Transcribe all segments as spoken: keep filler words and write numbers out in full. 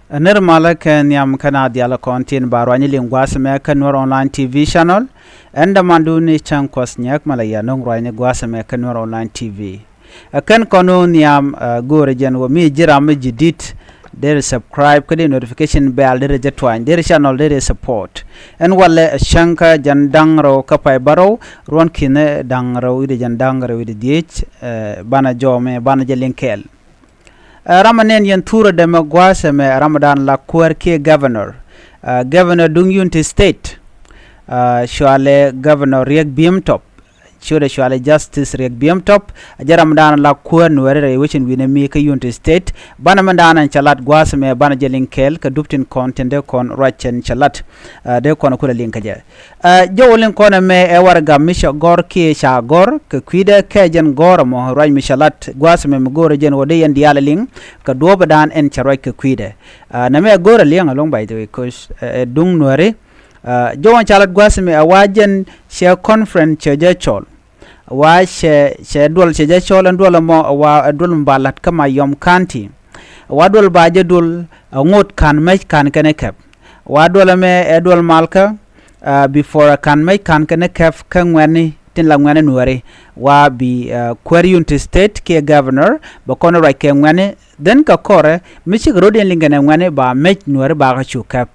Ɛ nir malä kɛ nhiam kä na dial kɔn tin ba ruany liŋ gua̱a̱th mɛ kä Nuer Online T V channel. Ɛn dämandu ni cäŋ kuɔth nyɛk malɛ ya no̱ŋ ruany gua̱a̱th mɛ kä Nuer Online T V. Ɛ kɛn kɔn wä nhiam, ɛ, go̱o̱rɛ jɛn wä mi ji̱ ram mi ji̱ di̱t. Derɛ subscribe kä di notification bell derɛ jɛ tuany derɛ channel derɛ support. Ɛn walɛ ɛ cäŋ kä jɛn da̱ŋ rɛw kä pay bärɔw ruɔ̱n ki̱n da̱ŋ rɛw wi̱cdɛ jɛn da̱ŋ rɛw wi̱cdɛ dhiec, ɛ, banɛ jɔmɛ banɛ jɛ liŋ kɛɛl. Ɛ, ram ɛ nɛn yɛn thurɛ dɛmɛ gua̱a̱th ɛmɛ ɛ ram ɛ dan la kuäär kiɛ governor. Ɛ, governor duŋ Unity State, ɛ, cualɛ Governor Riek Biem Top. Ciötdɛ cualɛ Justice Riek Biem Top. Ɛ jɛ ram ɛ dan la kuäär Nuɛri rɛy wecin wi̱nɛ mi kä Unity State. Banɛ mɛ dan ɛn cɛ lat gua̱a̱th ɛmɛ banɛ jɛ liŋ kɛɛl kɛ dup tin kɔn tin dee kɔn ruac ɛn cɛ lat. Ɛ, dee kɔn kulɛ liŋ kä jɛ. Ɛ, jɔw liŋ kɔn ɛmɛ ɛ warɛgak mi cɛ gɔ̱r kiɛ ca gɔ̱r kɛ kui̱dɛ kɛ jɛn gɔ̱r ɛmɔ ruac mi cɛ lat gua̱a̱th ɛmɛ mi go̱o̱rɛ jɛn wä dee yɛn diaal ɛ liŋ kɛ duɔ̱ɔ̱pɛ dan ɛn cɛ ruac kɛ kui̱dɛ. Ɛ, nɛmɛ ɛ go̱o̱rɛ liŋ ɛlɔ̱ŋ, by the way, 'cause, ɛ, ɛ duŋ Nuɛri. Ɛ, jɔw ɛn ca lat gua̱a̱th ɛmɛ ɛ wa jɛn cɛ conference cɛ jɛ cɔl. Wa cɛ, cɛ duɔl cɛ jɛ cɔl ɛn duɔl ɛmɔ ɛ wa ɛ duɔl mi ba la̱t kä Mayom County. Wa duɔl ba jɛ duɔl ɛ ŋot ka̱n mec ka̱n kɛnɛ kɛp. Wa duɔl ɛmɛ ɛ duɔl malkä, ɛ, before ɛ ka̱n mec ka̱n kɛnɛ kɛp kä ŋuɛ̈tni tin la ŋuɛ̈tni Nuɛri. Wa bi, ɛ, kuäär Unity State kiɛ governor bɛ kɔn ruac kɛ ŋuɛ̈tni. Then kɛ kɔrɛ mi cikɛ ro̱d in liŋ kɛnɛ ŋuɛ̈tni ba mec Nuɛri ba kä cu kɛp.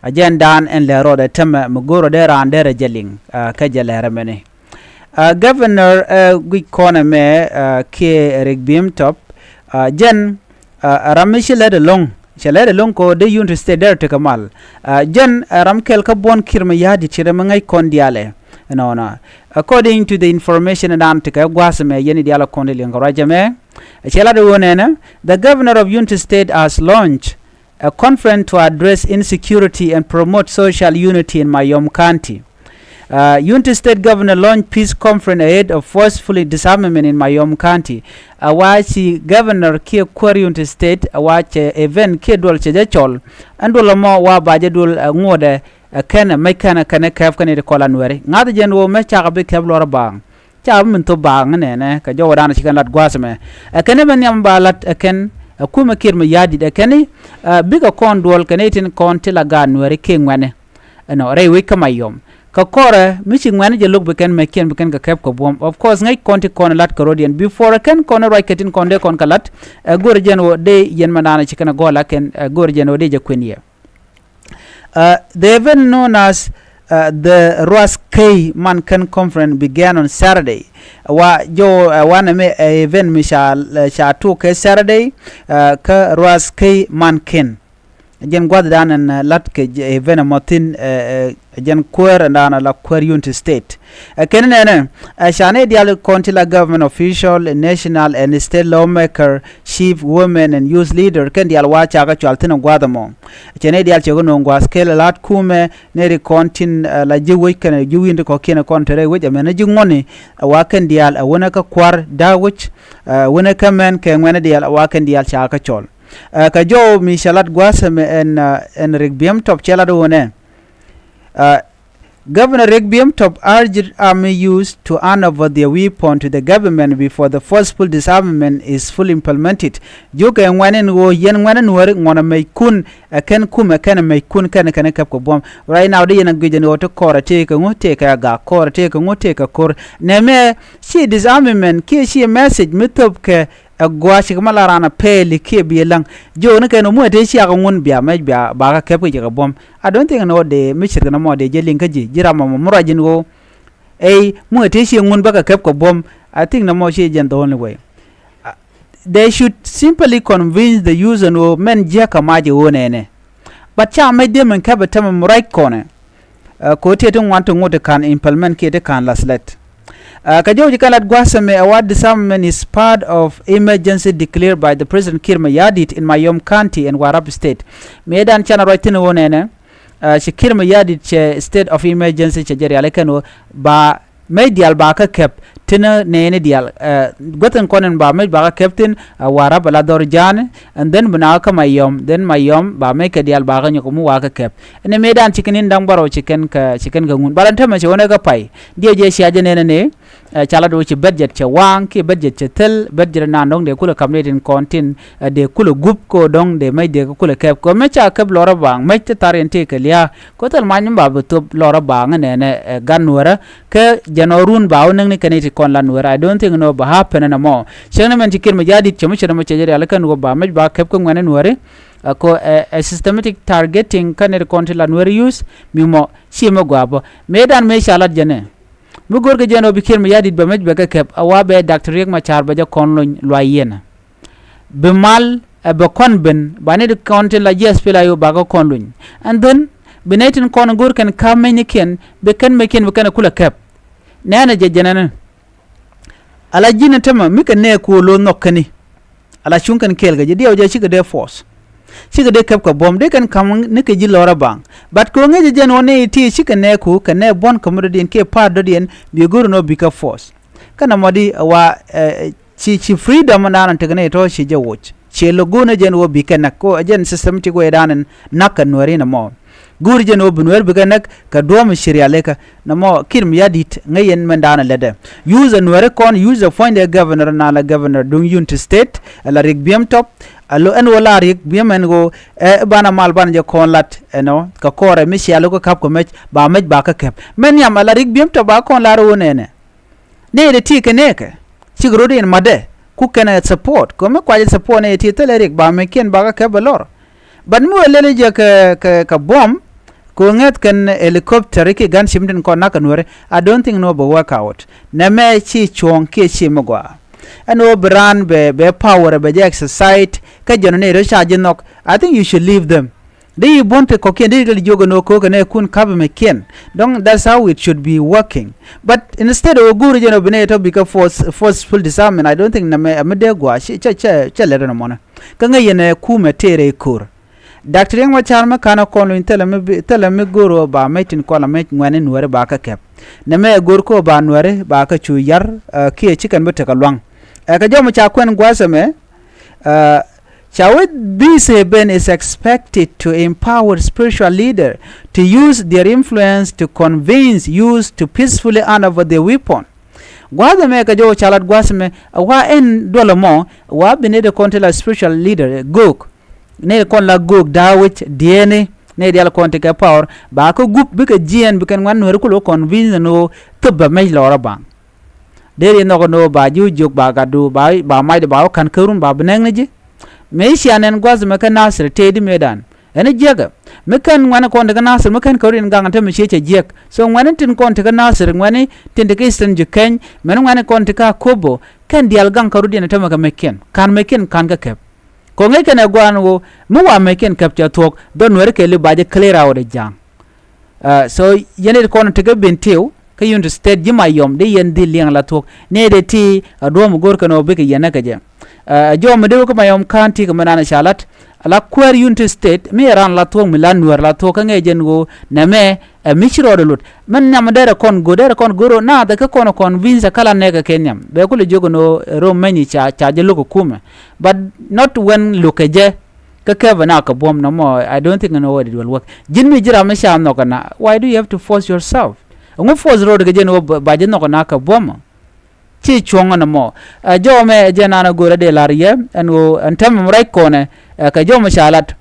Ɛ jɛn dan ɛn lɛ rɔɔdɛ tämɛ mi go̱o̱rɛ dee raan derɛ jɛ liŋ, ɛ, kä jɛ lɛr ɛmɛni. Ɛ, governor, ɛ, guic kɔn ɛmɛ, ɛ, kiɛ Riek Biem Top, ɛ, jɛn, ɛ, ɛ ram mi ci lɛt ɛlɔ̱ŋ, cɛ lɛt ɛlɔ̱ŋ kɛ ɣöö dee Unity State derɛ tekɛ mal. Ɛ, jɛn ɛ ram kɛl kä buɔ̱n Kiir Mayardit ci rɛ mi ŋäc kɔn diaalɛ. Ɛnɔnɔ. According to the information dan tekɛ gua̱a̱th ɛmɛ yɛn i̱ diaal kɔn di liŋ kɛ ruac ɛmɛ. Ɛ cɛ lat ɛ ɣöö nɛnɛ, the governor of Unity State has launched a conference to address insecurity and promote social unity in Mayom County. Ɛ, Unity State Governor launch peace conference ahead of forceful disarmament in Mayom County. Ɛ wa ci governor kiɛ kuäär Unity State ɛ wa cɛ event kiɛ duɔl cɛ jɛ cɔl. Ɛn duɔl ɛmɔ wa ba jɛ duɔl ɛ ŋuɔ̱tdɛ ɛ kɛn ɛ mec kɛn ɛ kɛn ɛ kɛp kɛn ɛ ti kɔl a Nuɛri ŋa̱th jɛn ɣöö mɛ cakɛ bi kɛp luɔr ɛ baaŋ. Ca bi min thop baaŋ nɛnɛ kɛ jɔwɛ dan ci kɛn lat gua̱a̱th ɛmɛ. Ɛ kɛn ɛmɛ nhiam ba lat ɛ kɛn ɛ kumɛ Kiir Mayardit ɛ kɛn i̱, ɛ, bikɛ kɔn duɔl kɛn i̱ tin kɔn ti la gaat Nuɛri kiɛ ŋuɛ̈tni. Ɛnɔ rɛy wec kä Mayom. Kɛ kɔrɛ mi ci ŋuɛ̈tni jɛ lo̱k bi kɛn mɛckiɛn bi kɛn kɛ kɛp kɛ buɔ̱m. Of course ŋäc kɔn ti kɔn lat kɛ ro̱diɛn. Before ɛ kɛn kɔn ruac kɛ tin kɔn dee kɔn kɛ lat, ɛ, go̱o̱rɛ jɛn ɣöö dee yɛn mɛ naan ci kɛn ɛ gɔl a kɛn, ɛ, go̱o̱rɛ jɛn ɣöö dee jɛ kuën yɛ. Uh, the event known as, uh, the Ruas Key Mankin Conference began on Saturday. Wa jɔw, uh, wanɛ mi, uh, event mi ca, uh, ca tuk kɛ Saturday, uh, kä Ruas Key Mankin. Jɛn gua̱th dan ɛn, uh, lat kɛ j-, event ɛmɔ thi̱n, uh, uh, jɛn kuäär ɛn dan la kuäär Unity State. Ɛ kɛn nɛnɛ, ɛ, ca nɛy diaal kɔn ti la government official, national and state lawmaker, chief, women and youth leader, kɛn diaal wa ca kɛ cual thi̱n ɛ gua̱a̱th ɛmɔ. Cɛ nɛy diaal cɛ kɛ no̱o̱ŋ gua̱a̱th kɛl ɛ la̱t kumɛ, nɛy ri kɔn tin, ɛ, la ji̱ wec kɛnɛ ji̱ wi̱n ti kɔ̱kiɛn kɔn te rɛy wec ɛmɛn ɛ ji̱ ŋuɔ̱tni, ɛ wa kɛn diaal, ɛ wänɛ kä kua̱r da̱k wec, ɛ wänɛ kä mɛn kɛ ŋuɛ̈tni diaal, ɛ wa kɛn diaal ca kɛ cɔl. Ɛ, kɛ jɔw mi cɛ lat gua̱a̱th ɛmɛ ɛn, ɛ, ɛn Riek Biem Top cɛ lat ɣöö nɛ. Ɛ, Governor Riek Biem Top urged army youth to hand over their weapon to the government before the forceful disarmament is fully implemented. Jiökɛ ŋuɛ̈tni ɛn ɣöö yɛn ŋuɛ̈tni Nuääri ŋuɔ̱nɛ mɛckun, ɛ kɛn kumɛ kɛnɛ mɛckun kɛnɛ kɛnɛ kɛp kɛ buɔ̱m. Right now dee yɛn a guic ɛn ɣöö ti kɔrɛ tëëkɛ ŋu tëëkɛ agak, kɔrɛ tëëkɛ ŋu tëëkɛ ko̱r. Nɛmɛ ci disarmament kiɛ ci message mi thöpkɛ ɛ gɔaa cikɛ ma la raan a pɛɛli kiɛ bi ɛ läŋ. Jiökɛ ni kɛn ɣöö muɛ tëë ciakɛ ŋun bia mɛc bia bakɛ kɛp kɛ jɛ kɛ buɔ̱m. I don't think ni ɣöö dee mi ce̱tkɛ nɔmɔ dee jɛ liŋ kä ji̱, ji̱ ram ɛmɔ mi ruac ji̱n ɣöö, ey, muɛ tëë ciɛ ŋun bäkɛ kɛp kɛ buɔ̱m. I think nɔmɔ ciɛ jɛn the only way. Uh, they should simply convince the youth ɛn ɣöö mɛn jiäkä mac ɛ ɣöö nɛnɛ. But ca mɛc dee min kɛp ɛ tämɛ mi ruac kɔnɛ. Ɛ, kɛ ɣöö tëë ti ŋuan ti ŋot ti ka̱n implement kiɛ ti ka̱n la̱th lɛt. Ɛ, kɛ jɔw ci kɛn lat gua̱a̱th ɛmɛ ɛ wa disarmament is part of emergency declared by the President Kiir Mayardit in Mayom County in Warrap State. Mëë dan canɛ ruac thi̱n ɣöö nɛnɛ, ɛ, ci Kiir Mayardit cɛ state of emergency cɛ jɛ rialikä ɛn ɣöö ba mɛc diaal ba kä kɛp Thin nɛɛni diaal, ɛ, guäth in kɔn in ba mec ba kä kɛp thin, ɛ, Warap ala dhɔr Ja̱a̱ni, and then bi na kä Mayɔm, then Mayɔm ba mec kɛ diaal ba kä nyɔk mi wa kä kɛp. Ɛn ɛ mëëdan ci kɛn in da̱ŋ bärɔw ci kɛn kɛ, ci kɛn kɛ ŋun. Bal ɛn tämɛ ci wänɛ kä pay. Diɛw jɛ cia jɛ nɛɛni ni, ɛ, ca lat wä ci budget cɛ waŋ, kiɛ budget cɛ thil, budget naan dɔ̱ŋ dee kulɛ ka̱m ni tin kɔn tin, ɛ, dee kulɛ gup ko dɔ̱ŋ dee mec dee kulɛ kɛp. Ko mec ca kɛp lɔrä baŋ, mec ti thar in tëë kɛ lia̱a̱. Ko thil mac mi ba bi thop lɔrä baŋ nɛɛnɛ, ɛ, gan nuärä. Kä jɛn ɔ run ba wä näk ni kɛn i̱ ti kɔn la nuäri. I don't think ni wä ba happen ɛn ɛmɔ. Cäŋ ni mɛn ci Kiir Mayardit cɛ mi cɛ ni mɔ cɛ jɛ rial kɛn wä ba mɛc ba kɛp kä ŋuɛn i̱ nuäri. Ɛ, ko, ɛ, ɛ systematic targeting kä nɛy ti kɔn ti la nuäri use mi mɔ ci mi gɔaa bä. Mëëdan mëë ca lat jɛn ɛ. Mi go̱o̱r kɛ jɛn ɔ bi Kiir Mayardit bɛ mɛc bɛ kɛ kɛp a wa bɛ Doctor Riek Machar bɛ jɛ kɔn lony luay yɛn ɛ. Bi mal ɛ bɛ kɔn ben ba nɛy ti kɔn tin la ji̱ SPLA-IO ba kɛ kɔn luny. And then bi nɛy tin kɔn go̱o̱r kɛn ka̱m mɛnynikiɛn bi kɛn mɛckiɛn bi kɛn ɛ kulɛ kɛp. Nɛɛnɛ jɛ jɛnɛni. Ala ji̱n ɛ tämɛ mi kɛ nɛɛk ku lo̱ nhɔk kɛni. Ala cuŋ kɛn kɛɛl kɛ ji̱ diɛw jɛ cikɛ dee force. Cikɛ dee kɛp kɛ buɔ̱m dee kɛn ka̱m ni kɛ ji̱ lɔrä baŋ. But kɛ ɣöö ŋäcɛ jɛn ɣöö nɛy ti cikɛ nɛɛk ku kɛ nɛɛk buɔ̱n kä mi dɔ̱diɛn kiɛ pa̱a̱t dɔ̱diɛn bi go̱o̱r ɛn ɣöö bi kɛ force. Kä nɔmɔ di ɛ wa, ɛ, Ci, ci freedom dan tekɛ nɛy tɔ̱ ci jɛ woc. Ci lo̱k go̱o̱rnɛ jɛn ɣöö bikɛ näk ko ɛ jɛn systematic way dan in na̱k kɛ nuääri nɔmɔ. Go̱o̱ri jɛn ɣöö bi nuäär bikɛ näk kɛ duɔ̱ɔ̱m ci rialikä nɔmɔ. Kiir Mayardit ŋäc yɛn mɛn dan in lätdɛ. Use ɛ nuääri kɔn, use ɛ puɔ̱nydɛ governor, na la governor duŋ Unity State, ɛ la Riek Biem Top. Alo ɛn ɣöö la Riek Biem ɛn ɣöö ɛ banɛ mal banɛ jɛ kɔn lat ɛnɔ kɛ kɔrɛ mi cia lo̱k kä ka̱p kɛ mɛc ba mɛc ba kä kɛp. Mɛn nhiam ɛ la Riek Biem Top ba kɔn lar ɣöö nɛnɛ. Nɛy ti ti kɛ nɛɛkɛ cikɛ rot in matdɛ ku kɛn ɛ support kɛ mi kuacɛ support nɛy ti thilɛ Riek ba mɛckiɛn ba kä kɛp ɛ lɔr. But mi wee lɛl jɛ kɛ, kɛ, kɛ buɔ̱m kɛ ŋäth kɛn helicopter ki gan cim tin kɔn na̱k kɛ nuääri. I don't think ni wä bɛ work out. Nɛmɛ ci cuɔ̱ɔ̱ŋ kiɛ ci mi gɔaa. Ɛn ɣöö bi raan bɛ, bɛ power bɛ jɛ exercise kä jɛn nɛy rɔ ca ji̱ nhɔk. I think you should leave them. Di yi buɔ̱n ti kɔ̱kiɛn di kɛl jiök ɛn ɣöö ko̱o̱k ɛn ɛ kun ka̱p ɛmɛ kiɛn. Dɔ̱ŋ that's how it should be working. But instead of go̱o̱ri jɛn ɣöö bi nɛy tɔ̱ bikɛ force, forceful disarmament, I don't think nɛmɛ ɛmɛ dee gua̱a̱ cɛ, cɛ, cɛ, cɛ lɛt ɛn ɛmɔnɛ. Kä ŋäc yɛn ɛ kumɛ tëërɛ i̱ ko̱r. Doctor Riek Machar mi ka̱n ɛ kɔn luny thilɛ mi bi, thilɛ mi go̱o̱r ɣöö ba mec tin kɔn la mec ŋuɛ̈ni nuääri ba kä kɛp. Nɛmɛ ɛ go̱o̱r ko̱o̱k ba nuääri ba kä cu yar, ɛ, kiɛ ci kɛn bi tekɛ lua̱ŋ. Ɛ kɛ jɔmɛ ca kuɛn gua̱a̱th ɛmɛ, ɛ, Ca wee this event is expected to empower spiritual leader to use their influence to convince youth to peacefully hand over their weapon. Gua̱a̱th ɛmɛ kɛ jɔw ca lat gua̱a̱th ɛmɛ ɛ wa ɛn duɔl ɛmɔ ɛ wa bi nɛy ti kɔn ti la spiritual leader ɛ göök. Nɛy ti kɔn la göök da̱a̱ wec diɛɛni nɛy diaal kɔn ti kɛ power ba kä gup bikɛ jiɛɛn bikɛn ŋuan nuääri kulɛ convince ɛn ɣöö thöp bɛ mɛc lɔɔr ɛ baŋ. Deri nhɔk ni ɣöö ba ji̱ wä jiök ba gatdu ba, ba macdu ba wä ka̱n kärun ba bi nɛŋ ni ji̱. Mëë cia nɛn gua̱th mɛ kä Nasir tëëdi mëëdan. Ɛn jiäkä mi kɛn ŋuɛ̈ni kɔn ti kä Nasir mi kɛn kärun in gaŋ te mi ciec cɛ jiäk. So ŋuɛ̈ni tin kɔn ti kä Nasir ŋuɛ̈ni tin ti kä Eastern Jikɛny mɛn ŋuɛ̈ni kɔn ti kä Akobo kɛn diaal gaŋ kärun in te mɛ kɛ mɛkiɛn ka̱n mɛkiɛn ka̱n kä kɛp. Kɔ ŋäc kɛn ɛ gua̱a̱n ɣöö mi wa mɛkiɛn kɛp cɛ thuɔ̱k dhɔ nuɛ̈ri kɛɛli ba jɛ clear out ɛ ja̱a̱ŋ. Ɛ, so yɛn it kɔn tekɛ Bentiu kä Unity State ji̱ Mayɔm dee yɛn dhil liɛŋ la thuɔ̱k. Nɛy dee ti a duɔ̱ɔ̱m go̱o̱r kɛn ɣöö bikɛ yɛn näk kɛ jɛ. Ɛ, jɔw mi dee wä kä Mayɔm County kɛ mi naan ca lat a la kuäär Unity State mi ɛ raan la thuɔ̱k mi la nuäär la thuɔ̱k kä ŋɛɛ jɛn ɣöö nɛmɛ ɛ mi ci rɔɔdɛ lot. Mɛn nhiam dee rɛ kɔn go̱o̱r dee rɛ kɔn go̱o̱r ɣöö naath ɛ kä kɔn ɛ convince ɛ kä la nɛɛkɛ kɛ nhiam bɛ kulɛ jiök ɛn ɣöö ɛ ro̱o̱m mɛny ca, ca jɛ lo̱k ɛ kumɛ. But not when lo̱k kɛ jɛ. Kä kɛpɛ na kɛ buɔ̱m nɔmɔ, I don't think ni wä it will work. Ji̱n mi ji̱ ram mi ca nhɔk ɛna, why do you have to force yourself? Ɛŋu force road kɛ jɛn wä ba ji̱ nhɔk ɛna kɛ buɔ̱m? Ci cuɔ̱ŋ ɛn ɛmɔ. Ɛ jɔw mɛ ɛ jɛn an ɛ go̱rɛ dee la̱r yɛ ɛn ɣöö ɛn tɛmɛ mi ruac kɔnɛ, ɛ kɛ jɔw mi ca lat.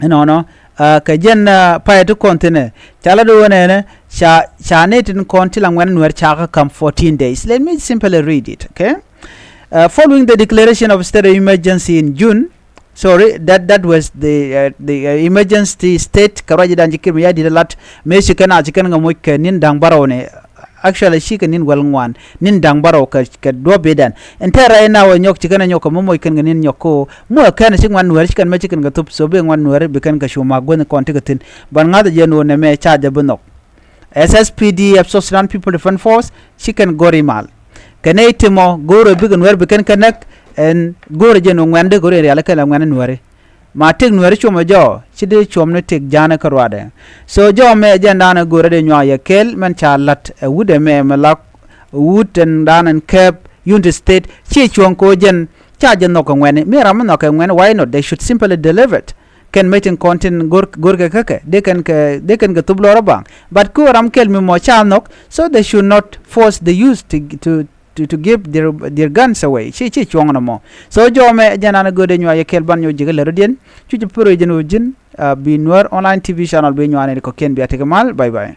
Ɛnɔnɔ, ɛ kɛ jɛn, ɛ, payɛ ti kɔn thi̱nɛ ca lat ɣöö nɛnɛ ca, ca ni tin kɔn ti la ŋuɛ̈n nuɛr ca kä ka̱m fourteen days. Let me simply read it, okay? Uh, following the declaration of state of emergency in June, sorry, that, that was the, uh, the, uh, emergency state kɛ ruac dan ci Kiir Mayardit lat mëë ci kɛn a ci kɛn ŋa moc kɛ ni̱n da̱ŋ bärɔw ni. Actually ci kɛ ni̱n wäl ŋuan ni̱n da̱ŋ bärɔw kɛ, kɛ duɔ̱p i̱dan. Ɛn tɛɛr right now ɛ nyɔk ci kɛn ɛ nyɔk kɛ mi moc kɛn kɛ ni̱n nyɔk ko. Muɔ kɛn ci ŋuan nuɛr ci kɛn mɛ ci kɛn kɛ thup so bi ŋuan nuɛr bi kɛn kɛ cu mak guänh kɔn ti kɛ thi̱n. Ban ŋa̱th ɛ jɛn ɣöö nɛmɛ ca jɛ bi nhɔk. S S P D F, South Sudan People Defense Force, ci kɛn gɔ̱r i̱ mal. Kɛ nɛy ti mɔ go̱o̱rɛ bikɛ nuɛr bi kɛn kɛ näk ɛn go̱o̱rɛ jɛn ŋuɛ̈ndɛ go̱o̱rɛ rial kɛn la ŋuɛ̈ndɛ nuɛri. Ma tëk nuɛri cuɔmɛ jɔɔ ci dee cuɔm ni tëk ja̱a̱nɛ kä ruaadɛ. So jɔɔ mɛ jɛn da̱a̱nɛ go̱o̱rɛ dee nyuak yɛ kɛɛl mɛn ca la̱t ɛ wut ɛmɛ mɛ la wut ɛn dan ɛn kɛp Unity State, ci cuɔ̱ŋ kɛ ɣöö jɛn ca jɛ nhɔk kɛ ŋuɛ̈ni. Mi ram mi nhɔk kɛ ŋuɛ̈ni, why not? They should simply deliver it. Kɛn meeting kɔn tin go̱r, go̱r kɛ käkɛ. Dee kɛn kɛ, dee kɛn kɛ thop lɔr a baŋ. But ku ram kɛl mi mɔ ca nhɔk, so they should not force the youth to, to, to, to give their, their guns away. Ci, ci cuɔ̱ŋ nɔmɔ. So jɔmɛ ɛ jɛn an go̱r dee nyuak yɛ kɛl ban nyuak ji̱ kɛ lɛ rɔ̱diɛn. Cu ci pär ɛ jɛn ɣöö ji̱n, ah, bi Nuer Online T V channel bi nyuak ni kɔ̱kiɛn bia tekɛ mal. Bye bye.